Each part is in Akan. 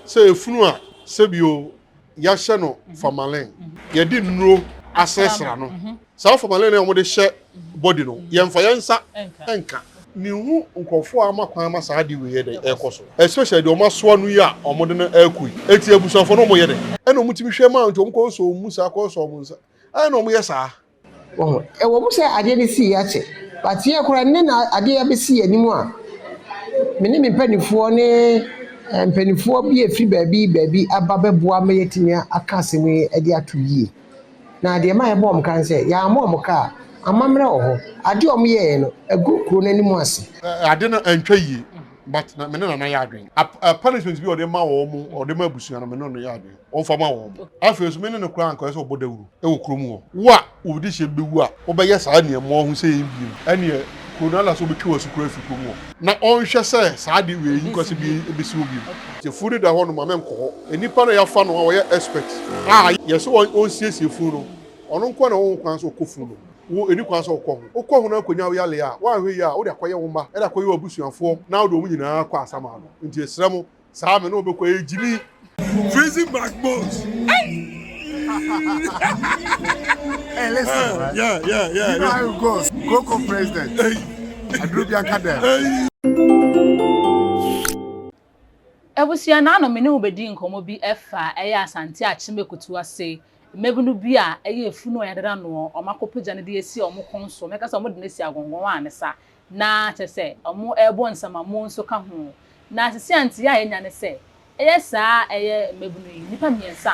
Sɛ efunu a sɛbio yɛahyɛ no formalin, yɛde nnuro asrasra no. Saa formalin no a wɔde hyɛ body no, yɛmfa yɛn nsa nka. Menhu nkurɔfoɔ a ama kwan ma saa ade wei yɛ dɛn ɛrekɔ so. Especially deɛ wɔasoa no yi a wɔde no rekɔ yi. Enti abusuafoɔ no wɔyɛ dɛn? Ɛna wɔtumi hwɛ ma nti wɔkɔ sɔ wɔn mu saa kɔ sɔ wɔn nsa. Ɛna wɔyɛ saa. Wahu? Ɛwɔ mu sɛ adeɛ no siiɛ akyɛ, but yɛn koraa nnɛ na adeɛ yi abɛsi yɛn anim a, me ne me mpanimfoɔ ne eh, mpanimfoɔ bi a ɛfiri baabi baabi aba bɛboa ma yɛatumi aka asɛm yi de ato yie. Na deɛ ɛma yɛbɔ wɔn ka ne sɛ, yɛammɔ wɔn ka a, amammerɛ wɔ hɔ. Adeɛ a wɔyɛeɛ no, agu kuro no anim ase. Ade no antwa yie but na me ne Nana yɛ adwene. Punishment bi a ɔde ma wɔn, ɔde ma abusua no, me ne no yɛ adwene. Ɔmfa ma wɔn. Afei nso, me ne no koraa anka ɔyɛ sɛ ɔbɔ dawuru wɔ kurom hɔ. Wo a wo dehyeɛ bɛwu a wobɛyɛ saa nneɛma ho sɛ yɛn bio no, ɛnneɛ kuro no ala sɛ ɔbɛtwe w'asu koraa afiri kurom hɔ. Na ɔnhwɛ sɛ saa ade wei yi nkwasɛm bi bɛsi hɔ bio. Sɛ funu no da hɔ nom a, menkɔ hɔ. Nnipa no a yɛafa no a ɔyɛ expert a yɛse ɔnsiesie funu no, ɔno nko ara na ɔwɔ ho kwan sɛ ɔkɔ funu no ho. Wo, ɛnni kwan sɛ wokɔ ho. Wokɔ ho na akɔnya wo yareɛ a, woanhwɛ yie a, wode akɔyɛ wo mma, de akɔyɛ w'abusuafoɔ, na wode wɔn nyinaa akɔ asamando. Enti yɛsrɛ mo, Saa me ne wo bɛkɔ ɛyɛ gyimi. Freezing back bones. Hey, listen, right? Yeah. You know how it goes. Coco president. Hey. Aduru bi Hey. Abusua naano me ne wo bɛdii nkɔmmɔ bi ɛfa ɛyɛ Asante Akyem Akutu ase mmabunu bi a ɛyɛ efunu a yɛadeda noɔ wɔn akɔpagya no de asi wɔn kɔn so mɛka sɛ wɔde no asi agɔngɔn a ne sa na kyerɛ sɛ wɔrebɔ nsamamu nso ka ho. Na sisi a nteɛ a yɛanya ne sɛ, ɛyɛ saa a ɛyɛ mmabunu yi, nnipa mmiɛnsa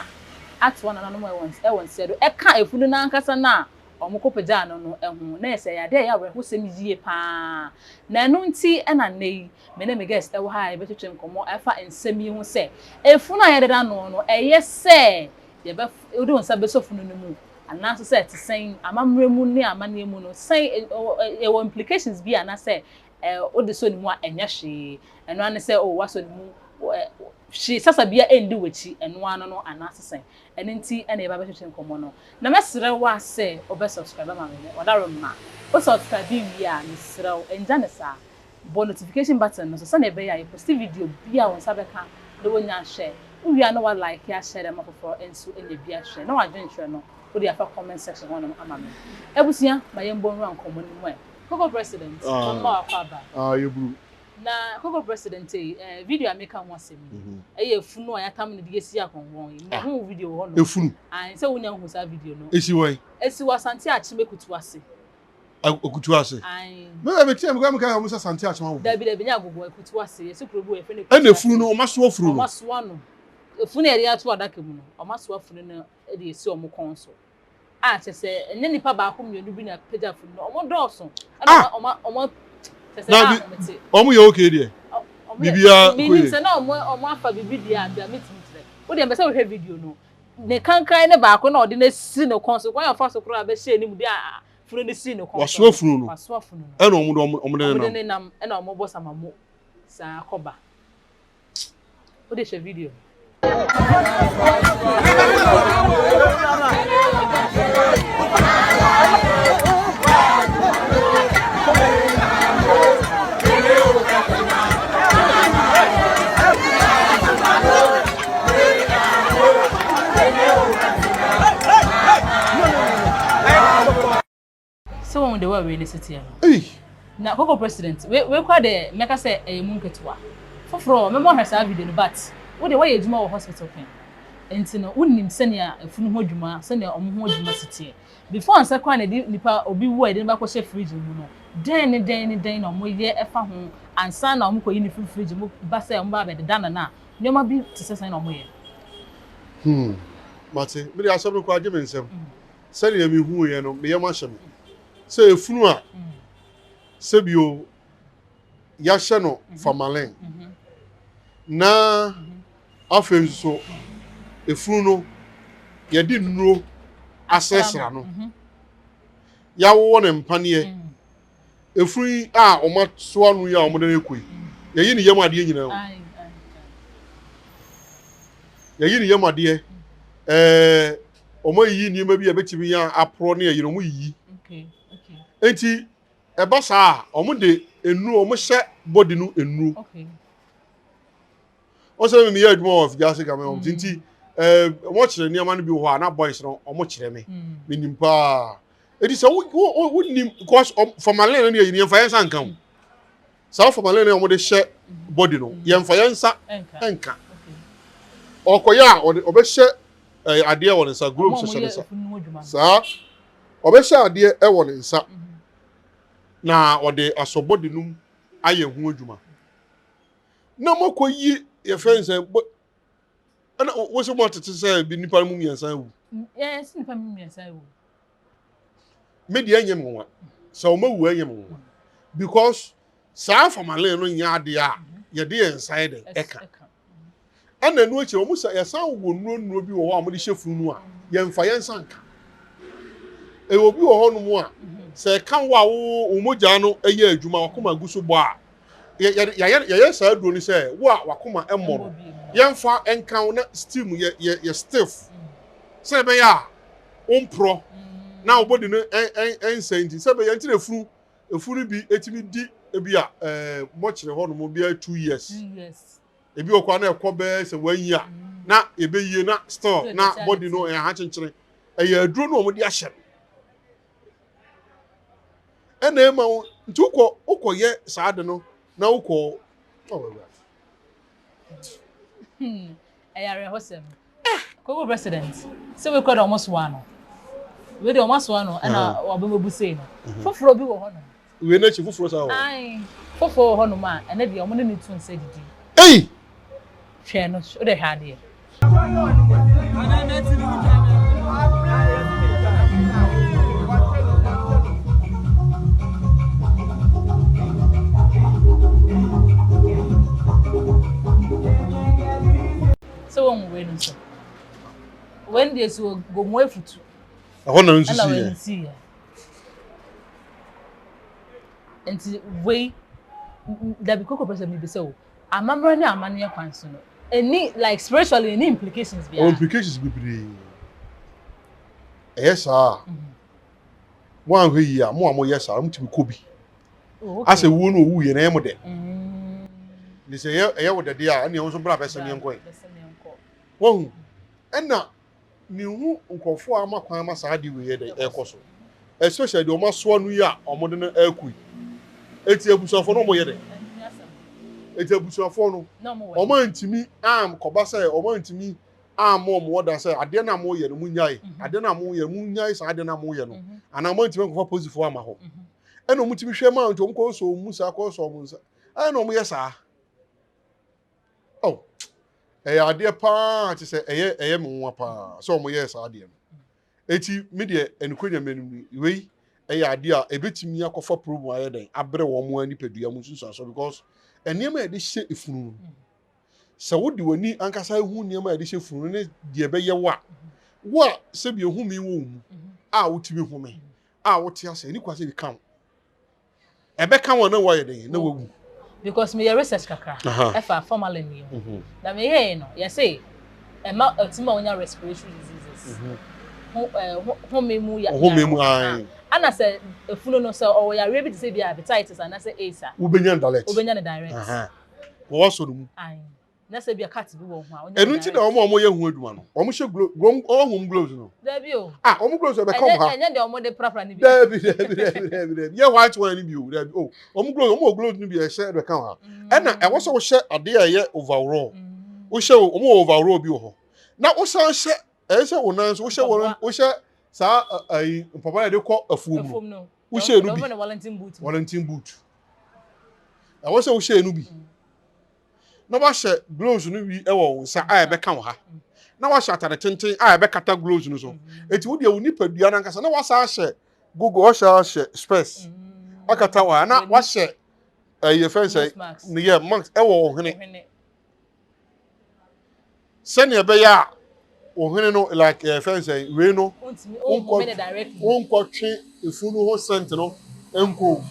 atoa nananom a ɛwɔ nseɛ do ɛka efunu no ankasa no a wɔkɔpagyaa no no ho. Na ɛyɛ sɛ ɛyɛ adeɛ a ɛyɛ awerɛhosɛm yie pa ara. Na ɛno nti na nnɛ yi, me ne me guest wɔ ha a yɛbɛtwetwe nkɔmmɔ ɛfa nsɛm yi ho sɛ, efunu a yɛdeda ano no, ɛyɛ sɛ yɛbɛ, wode wo nsa bɛsɔ funu no mu Anaa nso sɛ ɛte sɛn, amammerɛ mu ne amanneɛ mu no, sɛn, ɛwɔ implications bi anaasɛ wode sɔ ne mu a ɛnyɛ hwee. Ɛno ara ne sɛ oh woasɔ ne mu, hwee sasa biara ɛndi w'akyi, ɛno ara no no anaasɛ sɛn. Ɛno nti na yɛba bɛtwetwe nkɔmmɔ no. Na mɛsrɛ wo ara sɛ wobɛ subscribe ama me, w'adaworoma. Wo subscribe wie a, mesrɛ wo, ngya no saa. Bɔ notification button no so sɛnea ɛbɛyɛ a yɛposti video biara a wo nsa bɛka na woanya ahwɛ. Wowie a na wa like ahyɛ de ama foforɔ nso anya bi ahwɛ na w'adwenkyerɛ no wode afa comment section hɔnom ama me. Abusua ma yɛmbɔ nwura nkɔmmɔ no mu ɛ. Koko President, momma wakɔ aba. Ah, yɛburu. Na Koko President ei, eh, video a meka ho asɛm yi, ɛyɛ efunu a yɛatam no de asi akɔnkɔn yi. Mehu wo video wɔ hɔnom. Efunu? Ae, sɛ wonya nhu saa video no. Esi wɔ he? Esi wɔ Asante Akyem Ekutu ase. Akutu ase. Me bɛ tia me kura me ka wɔn sɛ Asante Akyem awogo. Dabi dabi nyɛ agogo Akutu ase yɛsi kuro bi wɔ yɛfrɛ no Akutu ase. Ɛna efunu no wɔn asoa funu no. Wɔn asoa no efunu yɛde ato adaka mu no wɔn asoa funu no de esi wɔn kɔn so a kyɛ sɛ ɛnyɛ nipa baako mmienu bi na pagya funu no wɔn dɔɔso ɛna wɔn wɔn kyɛ sɛ a wɔn te. Wɔn yɛ okay deɛ. Biribiara kɔ yie. Minim sɛ na wɔn wɔn afa biribi deɛ a deɛ metumi kyerɛ wo deɛ mpɛ sɛ wohwɛ video no ne kankan ne baako na ɔde no asi ne kɔn so kwan a ɔfa so koraa bɛhyɛ anim de a funu no si ne kɔn so Wasoa funu no. Wasoa funu no. Ɛna wɔn de wɔn de Wɔn de nenam. ne nam ɛna wɔn bɔ samamo saa kɔba. Wode hwɛ video no. Sɛ wɔn de wa wei ne seteɛ no. Na koko president wei wei kora deɛ mɛka sɛ ɛyɛ mu nketewa. Foforɔ mɛma ɔhwɛ saa video no but wo deɛ woayɛ adwuma wɔ hospital pɛn nti no wonim sɛnea afunu ho adwuma sɛnea wɔn ho adwuma si teɛ. Before ansa koraa na yɛde nipa obi wu a yɛde no bɛakɔhyɛ fridge mu no dɛn ne dɛn ne dɛn na wɔyɛ ɛfa ho ansa na wɔkɔyi no firi fridge mu ba sɛ wɔba abɛdeda no no a nneɛma bi te sɛ sɛn na wɔyɛ. Hmm mate me deɛ asɛm no koraa gye me nsam sɛdeɛ mehuiɛ no me yam ahyɛ me sɛ efunu a sɛbio yɛahyɛ no formalin na afei nso efunu no yɛde nnuro asrasra no yɛawowɔ no mpaneɛ Efunu yi a wɔasoa no yi a wɔde no rekɔ yi, yɛyi ne yam adeɛ nyinaa o. Yɛyi ne yam adeɛ. Ɛɛ wɔayiyi nneɛma bi a ɛbɛtumi aporɔ ne ayi no wɔyiyi. Nti ɛba saa a wɔde nnuro wɔhyɛ body no nnuro. Wɔn sɛ meyɛ adwuma wɔ afigyase game wɔn nti ɛɛ wɔkyerɛ nneɛma no bi wɔ hɔ a na boys no wɔn kyerɛ me. Menim paa. Eti sɛ wo wo wo nim because formalin no yɛ yɛn fa yɛn nsa nka o. Saa formalin no a wɔde hyɛ body no yɛn fa yɛn nsa nka. Ɔkɔyɛ a ɔde ɔbɛhyɛ ɛɛ adeɛ wɔ ne nsa gloves hyɛ ne nsa. Saa ɔbɛhyɛ adeɛ ɛwɔ ne nsa na ɔde asɔ body no mu ayɛ ho adwuma. Na moakɔyi yɛfrɛ no sɛ bɔ ɛna wo sɛ moatete sɛ bi nipa no mu mmiɛnsa awu. Yɛn sɛ nipa mu mmiɛnsa awu. Me deɛ ɛnyɛ me nwanwa sɛ wɔn awu ɛnyɛ me nwanwa because saa formalin no nyɛ adeɛ a yɛde yɛn nsa yɛ dɛ ɛka. Ɛna ɛno akyi wɔn sɛ yɛsan wɔ nnuro nnuro bi wɔ hɔ a wɔde hyɛ funu no a yɛnfa yɛn nsa nka. Ɛwɔ obi wɔ hɔnom a sɛ ɛka wo a wo wo mogya no yɛ adwuma wakoma gu so bɔ a yɛyɛ yɛyɛ saa aduro no sɛ wo a wakoma mmɔ no yɛnfa nka wo na steam yɛ yɛ yɛ stiff sɛ ɛbɛyɛ a womporɔ na wo body no ɛnsɛ nti sɛ ɛbɛyɛ nti na efunu efunu bi etumi di ebi a ɛɛ mɔkyerɛ hɔnom bi a 2 years. Ebi wɔ koraa na ɛkɔ bɛyɛ sɛ one year na ɛbɛyie na still na body no ɛyɛ ha kyenkyere. Ɛyɛ aduro no wɔde ahyɛ no. Ɛna ɛma wo nti wokɔ wokɔyɛ saa de no na wokɔ ɔwɔ awurade. Ɛyɛ awerɛhosɛm. Koko president sɛ wei kura de wɔn soa no. Wei de wɔn asoa no ɛna wɔabɛmɛbu sei no. Foforɔ bi wɔ hɔ nom. Wei n'akyi foforɔ saa wɔ hɔ. Ae, foforɔ wɔ hɔnom a, ɛnɛ deɛ wɔn ne no tu nsa didi. Ei! Hwɛ no, wo deɛ hwɛ adeɛ. Sɛ wɔn wei no nso, wei no deɛ si wɔ gomu efutu. Ɛhɔ na nso si yɛ. Ɛna wei si yɛ. Nti wei dabi koko pɛ sɛ mebisa o amammerɛ ne amanneɛ kwan so no ɛni like spiritually ɛni implications biara. Implications bebree ɛyɛ saa a mo anhwɛ yie a mo a moyɛ saa mo tumi kɔ bi oh, asɛ wuo no owu yɛ na ɛyɛ mo dɛ ne sɛ ɛyɛ ɛyɛ wo dɛ deɛ a ɛnna ɛwɔ nso bra bɛsɛm yɛn kɔ yi wɔn ɛna Minhu nkurɔfoɔ a ama kwan ma saa ade wei yɛ dɛn ɛrekɔ so especially deɛ wɔn asoa no yi a wɔn de no ɛrekɔ yi. Eti abusuafoɔ no wɔn yɛ dɛn? Eti abusuafoɔ no wɔn antumi ankɔba sɛ wɔn antumi amma wɔn ɔda sɛ adeɛ no a wɔyɛ no mo nyae mhm. adeɛ no a wɔyɛ mo nyae saa adeɛ no a wɔyɛ no mhm. anaa wɔn antumi ankɔfa posifoɔ ama hɔ mhm. ɛna wɔn tumi hwɛ maa nti wɔn kɔ sɔ wɔn mu saa kɔ sɔ wɔn nsa ɛna wɔn yɛ saa. Oh, ɛyɛ adeɛ paa te sɛ ɛyɛ ɛyɛ me nwa paa sɛ wɔn yɛɛ saa adeɛ no. Eti me deɛ ɛnukuri nyame no ni wei ɛyɛ adeɛ a ebetumi akɔfa problem ayɛ dɛn abrɛ wɔn a nipadua mu nsunsuanso because nneɛma a yɛde hyɛ efunu no sɛ wode w'ani ankasa ehu nneɛma a yɛde hyɛ efunu no ne deɛ ɛbɛyɛ wo a wo a sɛbi ehome wɔ wo mu a wotumi home a wote ase ɛni kwa sɛ ebi ka wo. Ɛbɛka wɔn na wɔayɛ dɛn na wɔawu. Because meyɛ research kakra ɛfa formalin yi ho na meyɛe no yɛse ɛma ɛtumi ma wonya respiratory diseases ho ɛɛ home mu ya home mu ae ana sɛ efunu no sɛ ɔwɔ yareɛ bi te sɛ bi a hepatitis anaasɛ AIDS a wobɛnya no direct wobɛnya no direct wɔwɔ asɔ no mu ae Na sɛ ebia cut bi wɔ ho a, ɔnyɛ Ɛno nti na wɔn a wɔyɛ ho adwuma no, wɔhyɛ glo wɔn wɔn wɔn gloves no. Dabi o. Ah, wɔn gloves ɛbɛka wɔn ha. Ɛnyɛ ɛnyɛ deɛ wɔn de prapra no bi. Dabi dabi dabi dabi dabi yɛ white one no bi o dabi o wɔn gloves wɔn wɔ gloves no bi a ɛhyɛ ɛbɛka wɔn ha. Ɛna ɛwɔ sɛ wohyɛ adeɛ a ɛyɛ overall. Wohyɛ wɔn wɔ overall bi wɔ hɔ. Na wosan hyɛ ɛyɛ sɛ wo nan so wohyɛ wɔn wohyɛ saa ɛyi mpaboa yɛde kɔ afuom no. Wohyɛ no bi. Wellington boot. Ɛwɔ sɛ wohyɛ no bi. na wahyɛ gloves no wi wɔ wo nsa a ɛbɛka wo ha na wahyɛ atade tenten a ɛbɛkata gloves no so eti wo deɛ wo nipadua no ankasa na wasa ahyɛ gogo wahyɛ ahyɛ spɛs akata wo ha na wahyɛ ɛyɛ fɛn sɛ ne yɛ mask ɛwɔ wo hwene sɛnea ɛbɛyɛ a wo hwene no like ɛyɛ fɛn sɛ wei no wonkɔ wonkɔtwe efunu ho scent no nkɔ.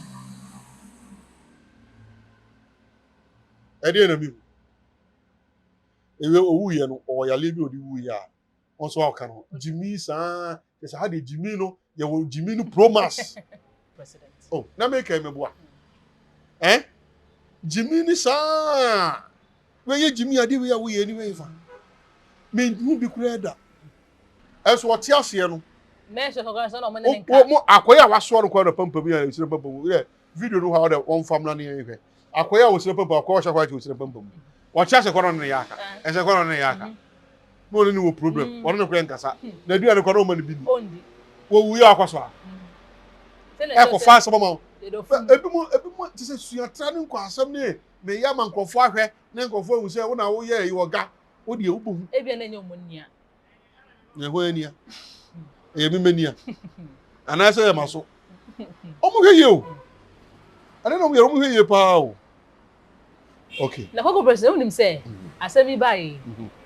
Ɛdeɛn na mehu? Ewie owuiɛ no, ɔwɔ yareɛ bi a ɔde wuiɛ a, wɔn nso aka no gyimi saa. Kyerɛ sɛ ha deɛ gyimi no, yɛwɔ gyimi no promax. Oh, na meka yi meboa. Eh? Gyimi ni saa. Wei yɛ gyimi adeɛ wei a woyɛ ni wei fa. Menhu bi koraa da. Ɛnso ɔte aseɛ no. Mo akɔyɛ a wasoa no kɔ na pampam yi a ɛsira pampam yɛ video no hɔ a ɔdɛ wɔmfa mmra ne yɛn hwɛ. Akɔyɛ a wɔsira pampam akɔyɛ ɔhyɛ white wɔsira pampam. Ɔte aseɛ kɔ na ɔne ne yɛ aka. Ɛsɛ kɔ na ɔne ne yɛ aka. Na ɔne ne wɔ problem. Ɔne ne kɔ yɛ nkasa. Na aduane kɔ na ɔma ne bi ni. Wɔwu yɛ akɔ so a. Ɛkɔ fa asɛm ama wo. Ebi mo ebi mo te sɛ suatra ne nkɔ asɛm ne meyɛ ama nkurɔfoɔ ahwɛ ne nkurɔfoɔ ahu sɛ wo na woyɛ yi wɔ ga. Wo deɛ wobɛhu. Ebia na ɛnyɛ wɔn nia. Na ɛhɔ ania. Ɛyɛ me mania. Anaasɛ ɛyɛ m'aso. Wɔn hwɛ yie o. Ɛne na wɔn yɛ wɔn hwɛ yie paa o. Okay. Na Koko President, wonim sɛ asɛm yi baeɛ yi,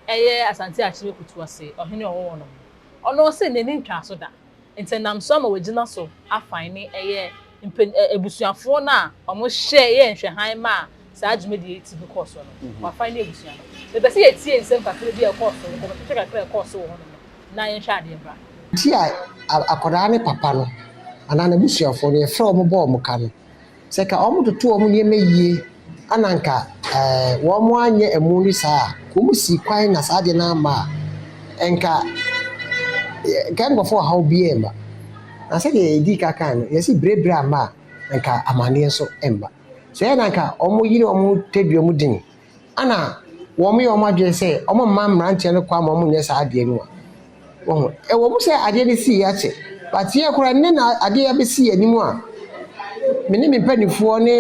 ɛyɛ Asante Akyem Akutu ase ɔhene a ɔwɔ hɔ nom no, ɔno ɔse n'ani ntwaa so da. Nti ɛnam so ama wagyina so afan ne ɛyɛ mpany ɛ abusuafoɔ no a wɔhyɛ yɛɛ nhwɛhan maa saa dwumadie yi tumi kɔɔ so no, wafan ne abusua no. Mepɛ sɛ yɛtie nsɛm kakra bi a ɛkɔɔ so, nkɔmmɔtwetwe kakra a ɛkɔɔ so wɔ hɔnom no, na yɛnhwɛ adeɛ mmra. Nti a akwadaa ne papa no anaa n'abusuafoɔ no yɛfrɛ wɔn bɔ wɔn ka no, Sɛ nka wɔtoto wɔn nneɛma yie na nka wɔanyɛ amu no saa a, nka wɔsii kwan na saa adeɛ no amma a, nka nka nkurɔfoɔ ɔhaw biara mma. Na sɛdeɛ yɛdii ka kae no, yɛse berɛberɛ amma a, nka amaneɛ nso mma. Sɛ ɛyɛ na nka wɔyere wɔn tadua mu den Ana wɔyɛ wɔn adwene sɛ wɔmma mmeranteɛ no kwan ma wɔnyɛ saa adeɛ no a? Wahu? Ɛwɔ mu sɛ adeɛ no sii akyɛ, but yɛ koraa nnɛ na adeɛ abɛsi yɛn anim a, me ne me mpanimfoɔ ne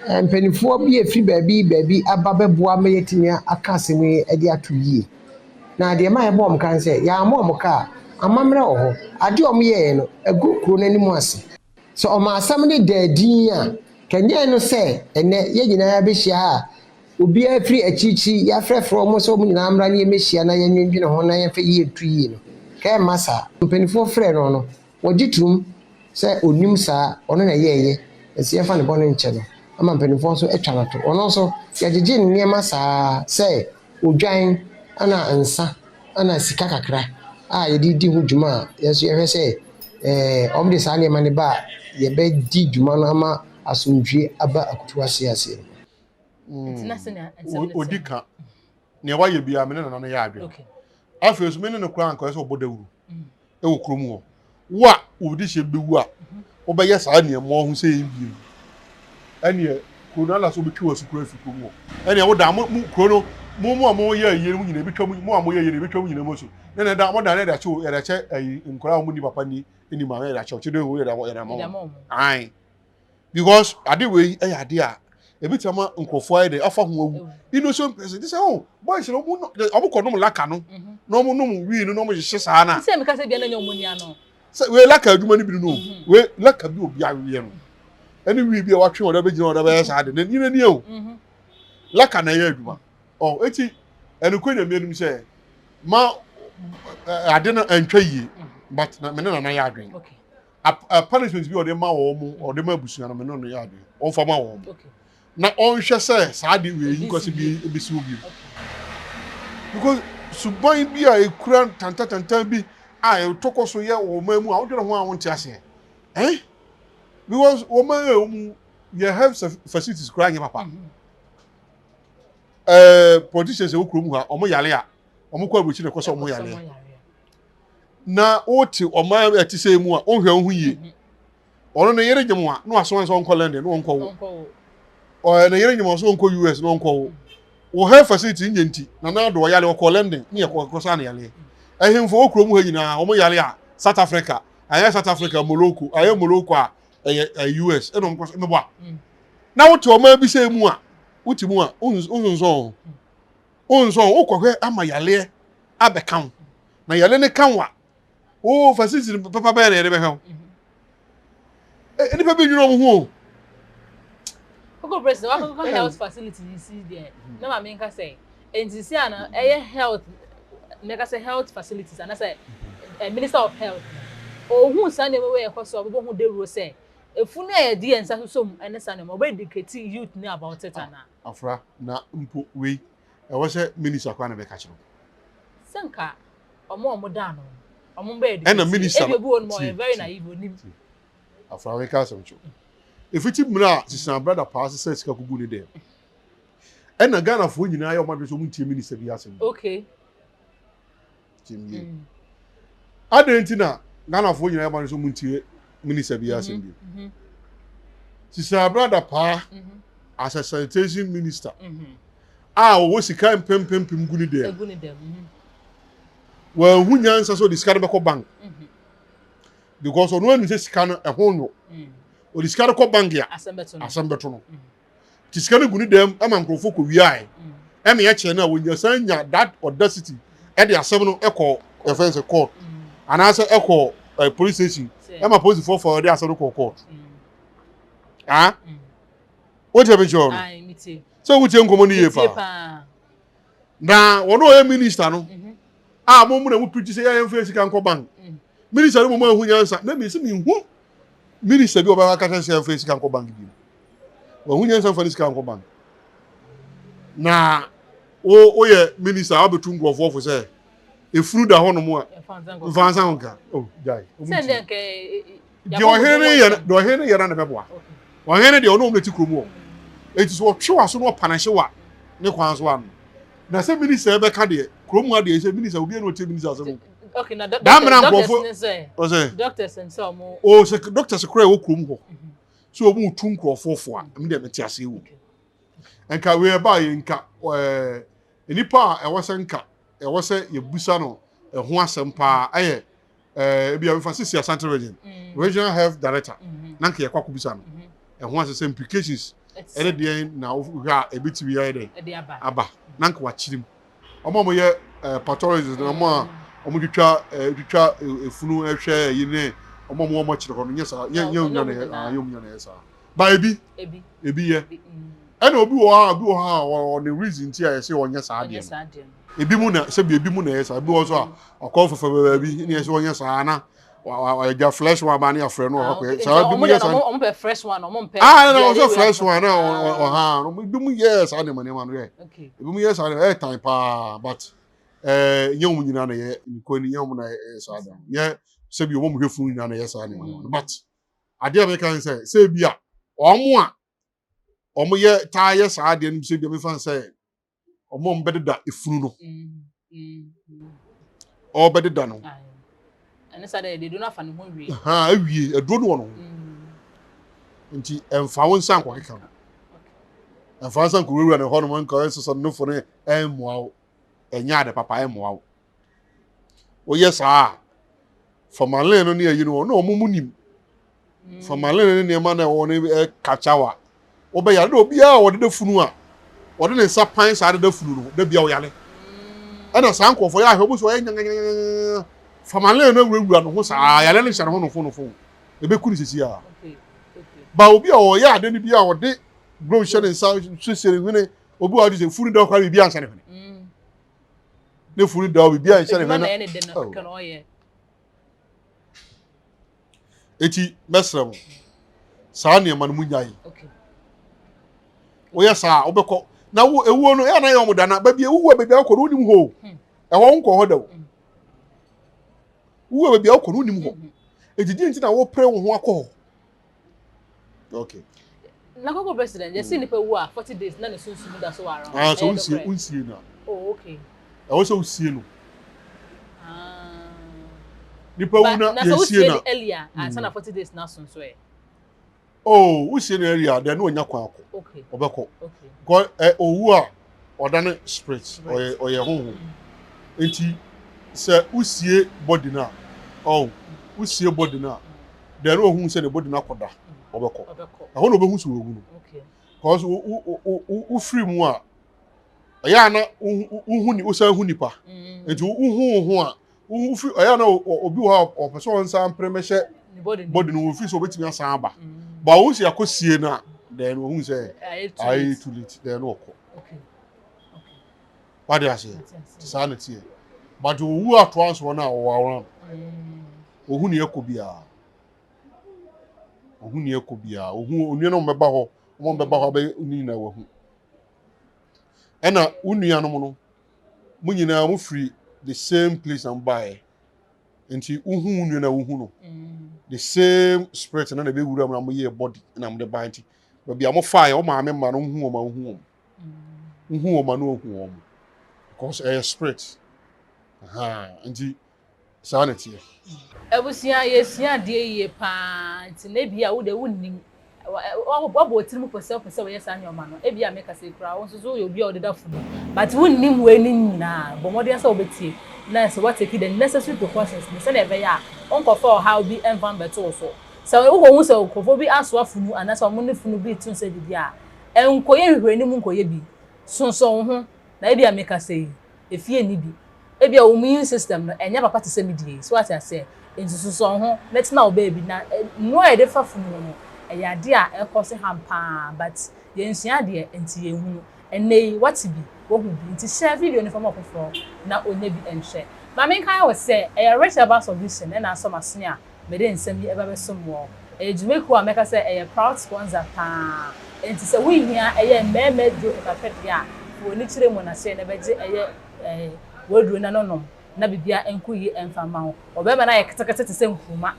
eh, mpanimfoɔ bi a ɛfiri baabi baabi aba bɛboa ma yɛatumi aka asɛm yi de ato yie. Na deɛ ɛma yɛbɔ wɔn ka ne sɛ, yɛammɔ wɔn ka a, amammerɛ wɔ hɔ. Adeɛ a wɔyɛeɛ no, agu kuro no anim ase. Sɛ ɔma asɛm no daa dinn a, kanyan no sɛ ɛnnɛ yɛn nyinaa behyia ha a obiara firi akyirikyiri, yɛafrɛfrɛ wɔn sɛ wɔn nyinaa mmra na yɛmmɛhyia na yɛnnwendwene ho na yɛmfa yie nto yie no. Ka ɛmma saa. Mpanimfoɔ frɛɛ no no, wɔgye toom sɛ ɔnim saa, ɔno na ɛyɛeɛ, nti yɛmfa ne bɔne nkyɛ no. Ama mpanimfoɔ nso atwa no to. Ɔno nso, yɛgyegye ne nneɛma saa ara sɛ odwan na nsa na sika kakra a yɛde redi ho dwuma a yɛn nso yɛhwɛ sɛ ɛɛ wɔde saa nneɛma no ba a yɛbɛdi dwuma no ama asomdwie aba akutu ase aseɛ no. Mm. Odi ka nea wayɛ biara me ne nana no yɛ adwene. Afei nso me ne no koraa nka sɛ ɔbɔ dawuro. Mm. wɔ kurom hɔ. Wo a wo dehyeɛ bɛwu a, wobɛyɛ saa nneɛma ho sɛ yɛn bio. Ɛneɛ kuro no ala sɛ wobɛtwi wɔ asu kuro afiri kurom hɔ. Ɛneɛ wo da mo mo kuro no mo mo a mo yɛ ayie no mo nyina ebitwa mo mo a mo yɛ ayie no ebitwa mo nyina mo asu. Ne na da mo da ne yɛde akyɛ yɛde akyɛ ayi nkwadaa a wɔn ni papa ni ni maame yɛde akyɛ ɔkyɛ de ho yɛde yɛde ama wɔn. Ae. Because ade wei yɛ ade a ebi ti ama nkurɔfoɔ ayɛ dɛ afa ho awu. Innocent person ti sɛ oh boys no ɔmo ɔmo kɔ nom laka no mhm. na ɔmo nom wii no na ɔmo hyehyɛ saa na. Sɛ meka sɛ bia na nyɛ ɔmo nia no. Sɛ wei laka adwuma no bi no mhm. wei laka bi obi aweɛ no ɛne wii bi a watwe ɔdɛ bɛgyina ɔdɛ bɛyɛ saa de na nyina nie o mhm. laka na ɛyɛ adwuma ɔ eti ɛnukuri na mmienu sɛ ma ade no ɛntwa yie but na me ne nana yɛ adwene. Punishment bi a ɔde ma wɔn mo ɔde ma abusua no me no no yɛ adeɛ ɔnfa ma wɔn na ɔnhwɛ sɛ saa de wei yi nkɔsi bi ebesi wo bio because suban bi a ekura tantatantan bi a ɛtɔ kɔ so yɛ wɔn man mu a wodwene ho a wonte aseɛ eh because wɔn man yɛ wɔn mu yɛ health facilities koraa nyɛ papa ɛɛ politicians ɛwɔ kurom ha wɔn yare a wɔn kɔ aburokyi na ɛkɔ sɛ wɔn yare. na wote ɔman a ɛte sɛ mu a wonhwɛ wo ho yie mhm. ɔno ne yere nyem a na wasoma sɛ ɔnkɔ London na ɔnkɔ wo ɔyɛ ne yere nyem ɔsɛ ɔnkɔ US na ɔnkɔ wo wo health facility nyɛ nti na na ado ɔyale ɔkɔ London ne yɛ kɔ saa ne yaleɛ ɛhemfo wɔ kurom ha nyinaa wɔn yale a South Africa ɛyɛ South Africa Morocco ɛyɛ Morocco a ɛyɛ ɛyɛ US ɛna wɔn kɔ so mebɔ a mm. na wote ɔman bi sɛ mu a wote mu a wonsonsɔn wonsɔn wokɔhwɛ ama yaleɛ abɛka wo na yɛne ne ka wo a wo facility no papa bɛyɛ na yɛde bɛhwɛ wo mhm. nnipa bi nwene wɔn ho o koko president wakɔkɔ health facility yi si deɛ na maame nka sɛ nti si ano ɛyɛ health mɛka sɛ health facilities anasɛ eh, minister of health ohun saa nneɛma wei ɛkɔ so a ɔbɛbɔ ho dawuro sɛ efunu a yɛde yɛn nsa soso mu ɛne saa nneɛma ɔbɛ educate youth ne about it ana. Afra na mpo wei ɛwɔ sɛ minister koraa na bɛka kyerɛ wo. Sɛ nka ɔmo a ɔmo da ano no ɔmo bɛyɛ Ɛna minister ebi obi wɔ nom a ɔyɛ very naive onim. Tie Afra meka asɛm kyerɛ wo. Efiti mmerɛ a Sisina brada paa sesa sika kogu ne dɛm. Ɛna Ghanafoɔ nyinaa yɛ wɔn adwene sɛ wɔn ntie minister bi asɛm. Okay. Tie mi yie. Mm. Adɛn nti na Ghanafoɔ nyinaa yɛ wɔn adwene sɛ wɔn ntie minister bi asɛm bi? Mm-hmm. Sisi Abrada Paa mm-hmm. as a sanitation minister mm-hmm. a ɔwɔ sika mpempempem gu ne dɛm. Egu ne dɛm. Wɔahu nyansa sɛ ɔde sika no bɛkɔ bank. Because ɔno anu sɛ sika no ɛho nwo. Mm. Ɔde sika no kɔ bank a asɛm bɛto no. Nti sika no gu ne dɛm ma nkurɔfoɔ kɔ wiae. Ɛna ɛkyɛ no a wɔnya san nya that audacity ɛde asɛm no ɛkɔ ɛfɛn sɛ court anaasɛ ɛkɔ ɛ police station ɛma polisifoɔ fɔ ɛde asɛm no kɔ court. Ah, wotie mi kyerɛ no sɛ wotie nkɔmɔ no yie paa na wɔn a ɔyɛ minister no mhm. a mo mu na mo pirikyi sɛ yɛn mfa sika nkɔ bank mm. minister no mo mu ahu nyansa na mi sɛ mi hu minister bi a ɔbɛka kasa sɛ yɛmfa sika nkɔ bank bi wahu nyansa mfa ne sika nkɔ bank na wo woyɛ minister a wabɛtu nkurɔfoɔ fo sɛ efunu da hɔnom a mfa nsa ho nka oh gyae deɛ ɔhene no yɛ deɛ ɔhene no yɛ na ne bɛboa ɔhene deɛ ɔno ɔmo ti kurom wɔ eti so ɔtwe wa so na ɔpanahye wa ne kwan so ano na sɛ minister bɛka deɛ kurom ha deɛ sɛ minister obi ɛna ɔtie minister asɛm Okay, na That man doctors nkurɔfo ne sɛ. ɔsɛ Doctors nso a ɔmo. o sɛ doctors kora ɛwɔ kurom hɔ sɛ ɔmo tu nkurɔfoɔ fo a ɛmu deɛ mete aseɛ wɔ nka wei ɛbaa yɛ nka ɛɛ nipa a ɛwɔ sɛ nka ɛwɔ sɛ yɛbusa no ɛho asɛm paa ɛyɛ ɛɛ ebi a mefa sisi Asante region mm. regional health director mm-hmm. na nka yɛkɔ akɔbusa no mm-hmm. ɛho asɛ sɛ implications ɛne deɛ na wohwɛ a ebitumi ayɛ dɛ aba na nka wakyerɛ mu. Wɔn a wɔyɛ eh, pathologists no, wɔn a wɔtwitwa eh, twitwa eh, efunu hwɛ ɛyi ne wɔn a wɔwɔ akyire hɔ no nyɛ saa nyɛ nyɛ onya na yɛ ah nyɛ onya na yɛ saa ba ebi ebi yɛ ɛna obi wɔ hɔ a obi wɔ hɔ a ɔne reason ti a yɛsɛ ɔnyɛ saa adeɛ no ebi mu na sɛbi ebi mu na yɛ saa ebi wɔ so a ɔkɔ fɛfɛ baabi ne yɛ sɛ ɔnyɛ saa na ɔgya fresh one ba ne afrɛ no ɔkɔ yɛ saa ebi mu yɛ saa ɔmo pɛ fresh one ɔmo mpɛ ah ɛna ɔsɛ fresh one na ɔha ebi mu yɛ saa nneɛma nneɛma no yɛ ebi mu yɛ saa nneɛma ɛyɛ tan paa but ɛɛ nyɛ wɔn nyinaa na yɛ nkɔ ni nyɛ wɔn na yɛ saa nneɛma nyɛ sɛbi wɔn mu hwɛ funu nyinaa na yɛ saa nneɛma nneɛma but adeɛ a mɛka ne sɛ sɛ ebi a wɔn a wɔn yɛ taa yɛ saa adeɛ no sɛ ebi a mefa sɛ wɔn a wɔbɛdeda efunu no ɔbɛdeda no ɛne sa dɛ yɛde no afa ne ho wie ha awie aduro no wɔ no ho mm. nti ɛmfa wo nsa nkɔkeka no ɛmfa nsa nkɔwurawura ne hɔ nom nka ɛsosɔ no nofo no ɛmmoa wo ɛnyɛ ade papa ɛmmoa wo woyɛ saa a formalin no ne ayi no na wɔn mu nim mm. formalin ne nneɛma na ɛwɔ no ɛkakya wa wɔbɛyare na obiara a wɔde da funu a wɔde ne nsa pan saa de da funu no da bia ɔyare mm. ɛna saa nkurɔfoɔ yɛ ahwɛ wɔn so ɔyɛ nyanganyanganya formalin no awurawura ne ho saa yare no hyɛ ne ho nofo nofo ebeku ne sisi a ba obi a ɔyɛ ade no bi a ɔde glove hyɛ ne nsa siesie ne hwene obi a ɔde sɛ funu da ɔkora biribi anhyɛ ne hwene. Mm. ne funu da obi a nhyɛ ne hwene na eti mɛsrɛ mo saa nneɛma no mu nyae woyɛ saa wobɛkɔ na wo ewuo no ɛyɛ na yɛ ɔmo da na baabi ewuo a baabi akɔ no wonim hɔ o hmm. ɛhɔ nkɔ hɔ da o hmm. wuo a baabi akɔ no wonim hɔ hmm. eti di nti na wopere wo ho akɔ hɔ okay. Na koko president yɛsi mm. nipa wu a 40 days na ne sunsum da so wɔ around. Ah, so wonsie wonsie na. Oh, okay. Ɛwɔ sɛ wosie no. Ah. Nipa wu na yɛsie na. Na sɛ wosie earlier ansa na 40 days na so nso ɛ. Oh, wosie no earlier then no onya kwan akɔ. Okay. Ɔbɛkɔ. Okay. Because ɛ owu a ɔdane spirit ɔyɛ ɔyɛ honhom. Nti sɛ wosie body no a oh wosie body no a then ohun sɛ ne body no akɔda ɔbɛkɔ. Ɛhɔ na ɔbɛhu sɛ wawu no. Because wo wo wo wofiri mu a ɛyɛ a na wohu ni wosan hu nipa. Nti wohu wo ho a wofi ɛyɛ a na obi wɔ hɔ a ɔpɛ sɛ ɔnsan mpere mɛhyɛ body no wofi sɛ ɔbɛtumi asan aba. Ba wohu sɛ akɔsie no a then ohun sɛ ayɛ too late then ɔkɔ. Wade aseɛ saa na teɛ. But owu atoa nsoɔ no a ɔwɔ around. Ohu nea ɛkɔ biara. Ohu nea ɛkɔ biara. Ohu onua no bɛba hɔ, wɔn bɛba hɔ abɛyɛ ne nyinaa wahu. Ɛna wo nuanom no, mo nyinaa mo firi the same place na mo baeɛ. Nti wohu wo nua na wohu no. Mm. The same spirit na na ɛbɛwura mu na mo yɛ body na mo de baeɛ nti baabi a mo faeɛ wo maame mma no wohu wɔn a wohu wɔn. Mm. Wohu wɔn a na wɔahu wɔn because ɛyɛ spirit. Ahaa nti saa na ɛteɛ. Abusua yɛsua adeɛ yie paa nti na ebia wo deɛ wonnim wabɔ wo tirim pɔ sɛ wopɛ sɛ woyɛ saa nneɛma no ebia mekasa yi koraa wo nso so woyɛ obi a wodeda funu but wonnim wei ne nyinaa bɔ mmɔden sɛ wobɛtie na sɛ woatake the necessary precautions no sɛdeɛ ɛbɛyɛ a wonkɔfa ɔhaw bi mfa mbɛto wo so sɛ wokɔhu sɛ nkurɔfoɔ bi asoa funu anaasɛ wɔn ne funu bi reto nsa didi a nkɔyɛ nhwehwɛnim nkɔyɛ bi sonsɔn wo ho na ebia mekasa yi efie nni bi. Ebia wo immune system no, ɛnyɛ papa te sɛ me deɛ yi. So wate aseɛ? Enti sosɔ wo ho na tena wo baabi. Na mmoa a yɛde fa funu ho no, ɛyɛ adeɛ a ɛkɔ so ham pa ara, but yɛnsua adeɛ nti yɛnhunu. Ɛnnɛ yi, woate bi, woahu bi, nti share video no fa ma ɔfoforɔ na ɔnya bi nhwɛ. Ma menkae wo sɛ, ɛyɛ Rich Herbal Solution na asɔ m'asene a Mede nsɛm yi ɛbɛbɛsom wo. Ɛyɛ dwumakuo a mɛka sɛ ɛyɛ proud sponsor paa. Enti sɛ wo hia ɛyɛ mmarima aduro kɛkɛhwɛ deɛ a, fa w'ani kyerɛ mu na hyɛ na bɛgye ɛyɛ w'aduro na no nom na biribiara nkɔ yie ɛmfa mma wo. Ɔbarima no ayɛ ketekete te sɛ nkruma.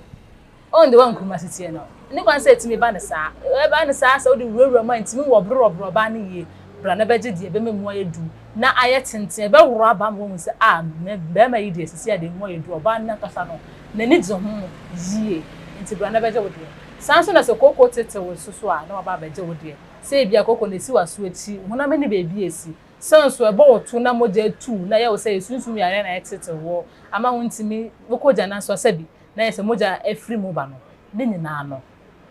Wohu deɛ wa nkruma si teɛ no? Ɛnni kwan sɛ ɛtumi ba no saa. Ɛba no saa sɛ wode wurawura mu a ɛntumi nwɔbrewɔbre ɔbaa no yie. Bra na bɛgye deɛ ɛbɛma mu ayɛ duru na ayɛ tenten. Ɛbɛworo aba ama woahu sɛ ah me barima yi deɛ seesei a deɛ emu ayɛ duru. Ɔbaa no ankasa no n'ani gye ho yie nti bra na bɛgye wo deɛ. Saa nso na sɛ kooko tete wo so so a na waba abɛgye wo deɛ. Sɛ ebia kooko no ɛsi w'aso akyi, wo honam ani baabi a ɛsi. Sɛ nso ɛbɔ wo to na mogya atu na ɛyɛ wo sɛ ɛyɛ sunsum yareɛ na ɛtete woɔ ama wontumi wokɔ gya no so a sɛbi na ayɛ sɛ mogya afiri mu ba no, ne nyinaa no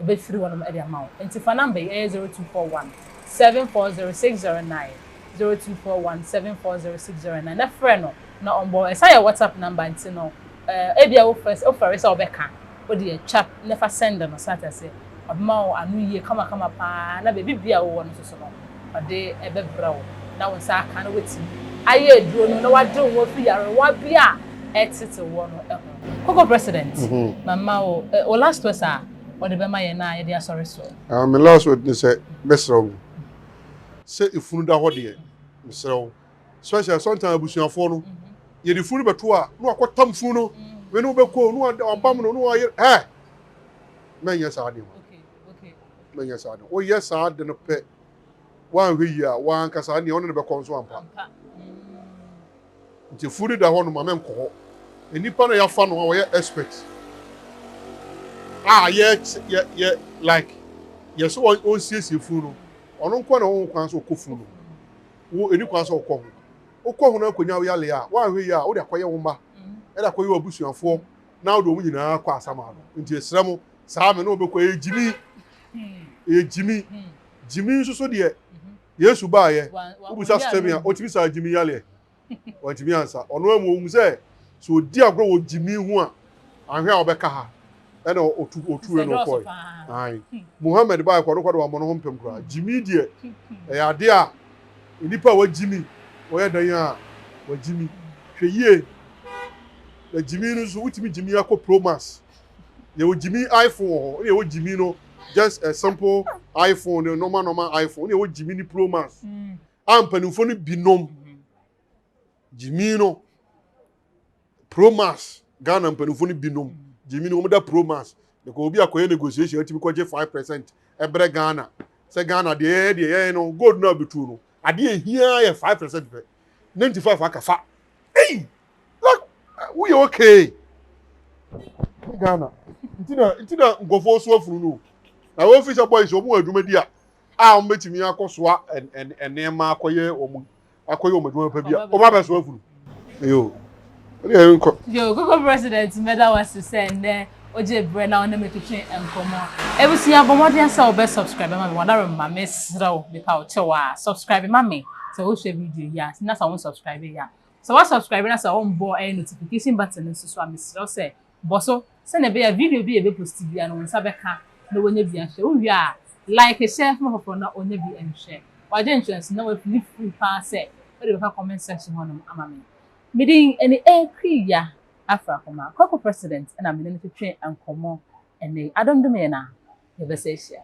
ɛbɛfiri hɔnom de ama wo. Nti fa number yi, ɛyɛ 0241 740 609, 0241 740 609 na frɛ no na ɔmbɔ wo. Ɛsan yɛ WhatsApp number nti no ebia wofrɛ wofɛre sɛ wobɛka, wodeɛ twa na fa send no so ate aseɛ. Ɔbɛma wo ano yie kamakama paa na baabi biara a wowɔ no nso so no ɔde bɛbrɛ wo na wo nsa aka na woatumi ayɛ aduro no na wagye wo ho afiri yarewa bi a ɛtete woɔ no ho. Koko president, mama wo wo last words a wode bɛma yɛn a yɛde asɔre soɔ. Ah, me last word ne sɛ mɛsrɛ wo sɛ efunu da hɔ deɛ mesrɛ wo especially sometimes abusuafoɔ no yɛde funu bɛto a na wakɔtam funu no wei ne wobɛkɔ na wabam no na wayɛ ɛ mɛnyɛ saa de mɛnyɛ saa de woyɛ saa de no pɛ woanhwɛ yie a woankasa nea ɔne no bɛkɔ nso ampa Nti funu da hɔ nom a mɛnkɔ hɔ. Nnipa na yɛafa no a wɔyɛ expert a yɛ yɛ yɛ like yɛ sɛ ɔnsiesie funu no, ɔno nko na ɔwɔ kwan sɛ ɔkɔ funu no ho. Wo ɛni kwan sɛ ɔkɔ ho. Wokɔ ho na akɔnya wo yale a, woanhwɛ yie a wode akɔyɛ wo mma, ɛde akɔyɛ w'abusuafoɔ na wode wɔn nyinaa kɔ asamado. Nti ɛsrɛ mo saa me ne wobɛkɔ ɛyɛ gyimi. Ɛyɛ gyimi. Gyimi nso so deɛ Yesu baeɛ, wobisa Stephen a, ɔtumi saa gyimi yareɛ? Wantumi ansa. Ɔno amu ɔhu sɛ sɛ ɔdi agorɔ wɔ gyimi ho a, anhwɛ a ɔbɛka ha. Ɛna ɔtu ɔtuiɛ na ɔkɔe. Ae. Muhammad baeɛ kɔ, ɔno kɔ de wammɔ ne ho mpem koraa. Gyimi deɛ, ɛyɛ adeɛ a nnipa a wagyimi, wɔyɛ dɛn a wagyimi. Hwɛ yie. Na gyimi no nso, wotumi gyimi akɔ Pro Max. Yɛwɔ gyimi iPhone wɔ hɔ, ɛna yɛwɔ gyimi no just a simple iPhone ne normal normal iPhone, ɛna yɛwɔ gyimi ne Pro Max. A mpanimfoɔ no binom gyimi no Pro Max, Ghana mpanimfoɔ no binom gyimi no wɔn da Pro Max. Because obi akɔyɛ negotiation atumi kɔgye 5% ɛbrɛ Ghana. Sɛ Ghana deɛ yɛyɛ deɛ yɛyɛ no gold no a bɛtuo no adeɛ ehia yɛ 5% pɛ. 95 aka fa. Ei! Like woyɛ okay Ghana nti na nti na nkurɔfoɔ so afunu no na wɔn fi sɛ boys wɔn wɔ adwuma di a a wɔn bɛtumi akɔsoa nneɛma akɔyɛ wɔn akɔyɛ wɔn adwuma pa bi a wɔn abɛsoa afunu yo ɛne yɛn nkɔ. Yo koko president mɛda wase sɛ nnɛ ogye brɛ na ɔne me twetwe nkɔmmɔ. Abusua bɔ mmɔden sɛ wobɛ subscribe ma me wadaroma mesrɛ wo mepa wo kyɛw a subscribe ma me sɛ wohwɛ video yi a na sɛ wo subscribe yi a Sɛ wa subscribe na sɛ wo mbɔɔ ɛyɛ notification button no nso so a mesrɛ wo sɛ bɔ so sɛnea ɛbɛyɛ a video bi a yɛbɛ post biara no wo nsa bɛka na wanya bi ahwɛ. Wo wie a like share ma foforɔ na ɔnya bi nhwɛ. W'adwenkyerɛ nso na wafili free paa sɛ wode bɛfa comment section hɔ nom ama me. Me din ɛne Akua Afrakoma, Kwaku President ɛna me ne no twetwe nkɔmmɔ ɛnnɛ yi. Adom dom yɛn a yɛbɛsa ahyia.